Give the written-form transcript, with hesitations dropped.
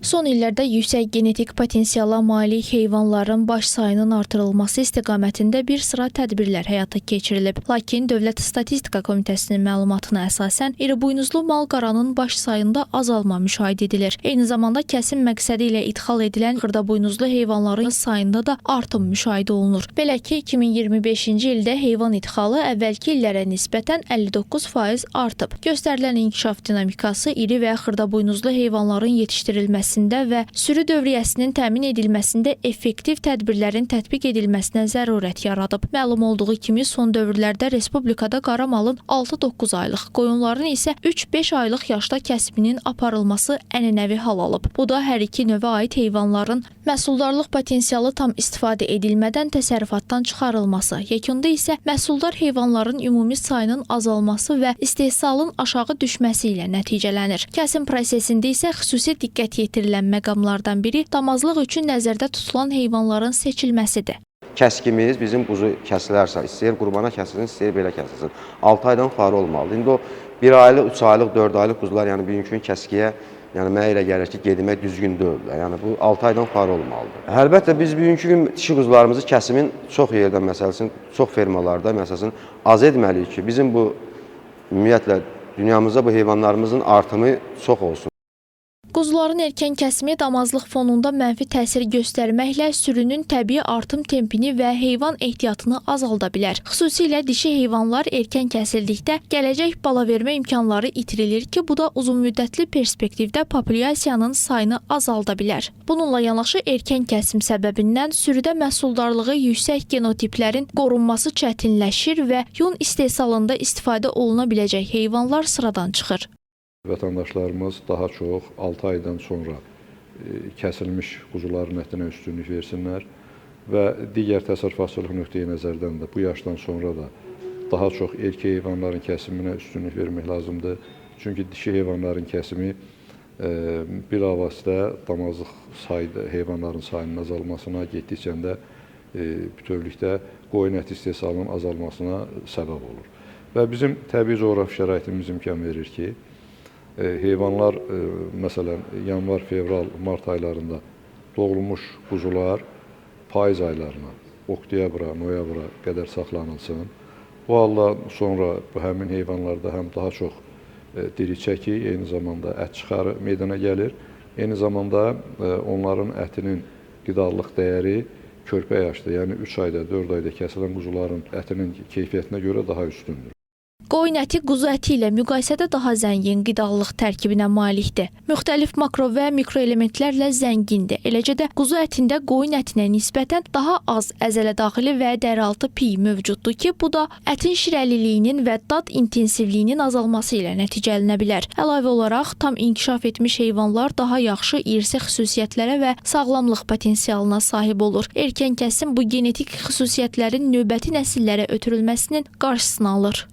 Son illərdə yüksək genetik potensiala malik heyvanların baş sayının artırılması istiqamətində bir sıra tədbirlər həyata keçirilib. Lakin Dövlət Statistika Komitəsinin məlumatına əsasən iribuynuzlu mal-qaranın baş sayında azalma müşahidə edilir. Eyni zamanda kəsim məqsədi ilə idxal edilən xırdabuynuzlu heyvanların sayında da artım müşahidə olunur. Belə ki, 2025-ci ildə heyvan idxalı əvvəlki illərə nisbətən 59% artıb. Göstərilən inkişaf dinamikası iri və xırdabuynuzlu heyvanların yetişdirilməsində və sürü dövriyyəsinin təmin edilməsində effektiv tədbirlərin tətbiq edilməsinə zərurət yaradıb. Məlum olduğu kimi, son dövrlərdə respublikada qara malın 6-9 aylıq, qoyunların isə 3-5 aylıq yaşda kəsiminin aparılması ənənəvi hal alıb. Bu da hər iki növə aid heyvanların məhsuldarlıq potensialı tam istifadə edilmədən təsərrüfatdan çıxarılması, yekunda isə məhsuldar heyvanların ümumi sayının azalması və istehsalın aşağı düşməsi ilə nəticələnir. Kəsim prosesində isə xüsusi diqqət yetirilən məqamlardan biri damazlıq üçün nəzərdə tutulan heyvanların seçilməsidir. Kəskimiz bizim quzu kəsilərsə, istəyir qurbana kəsilsin, istəyir belə kəsilsin. 6 aydan yuxarı olmalıdır. İndi o 1 aylıq, 3 aylıq, 4 aylıq quzular, yəni bugünkü gün kəskiyə, yəni mənə elə gəlir ki, getmək düzgün deyil də. Yəni bu 6 aydan yuxarı olmalıdır. Əlbəttə biz bugünkü gün dişi quzularımızı kəsimin çox yerdə məsələn, çox fermalarda məsələn az etməliyik ki, bizim bu ümumiyyətlə dünyamızda bu heyvanlarımızın artımı çox olsun. Quzuların erkən kəsimi damazlıq fonunda mənfi təsir göstərməklə sürünün təbii artım tempini və heyvan ehtiyatını azalda bilər. Xüsusilə dişi heyvanlar erkən kəsildikdə gələcək balavermə imkanları itirilir ki, bu da uzunmüddətli perspektivdə populyasiyanın sayını azalda bilər. Bununla yanaşı erkən kəsim səbəbindən sürüdə məhsuldarlığı yüksək genotiplərin qorunması çətinləşir və yun istehsalında istifadə oluna biləcək heyvanlar sıradan çıxır. Vətəndaşlarımız daha çox 6 aydan sonra kəsilmiş quzuların ətinə üstünlük versinlər və digər təsərrüfatçılıq nöqteyi nəzərdən də bu yaşdan sonra da daha çox erkək heyvanların kəsiminə üstünlük vermək lazımdır. Çünki dişi heyvanların kəsimi bilavasitə damazlıq sayda heyvanların sayının azalmasına, getdikcə də bütövlükdə qoyun əti istehsalının azalmasına səbəb olur. Və bizim təbii coğrafi şəraitimiz imkan verir ki, heyvanlar məsələn yanvar, fevral, mart aylarında doğulmuş quzular payız aylarına, oktyabra, noyabra qədər saxlanılsın. Bu halda sonra bu həmin heyvanlarda həm daha çox diri çəki, eyni zamanda ət çıxarı meydana gəlir. Eyni zamanda onların ətinin qidalıq dəyəri körpə yaşda, yəni 3 ayda, 4 ayda kəsilən quzuların ətinin keyfiyyətinə görə daha üstündür. Qoyun əti quzu əti ilə müqayisədə daha zəngin qidalıq tərkibinə malikdir. Müxtəlif makro və mikroelementlərlə zəngindir. Eləcə də quzu ətində qoyun ətinə nisbətən daha az əzələ daxili və dərialtı piy mövcuddur ki, bu da ətin şirəliliyinin və dad intensivliyinin azalması ilə nəticələnə bilər. Əlavə olaraq tam inkişaf etmiş heyvanlar daha yaxşı irsi xüsusiyyətlərə və sağlamlıq potensialına sahib olur. Erkən kəsim bu genetik xüsusiyyətlərin növbəti nəsillərə ötürülməsinin qarşısını alır.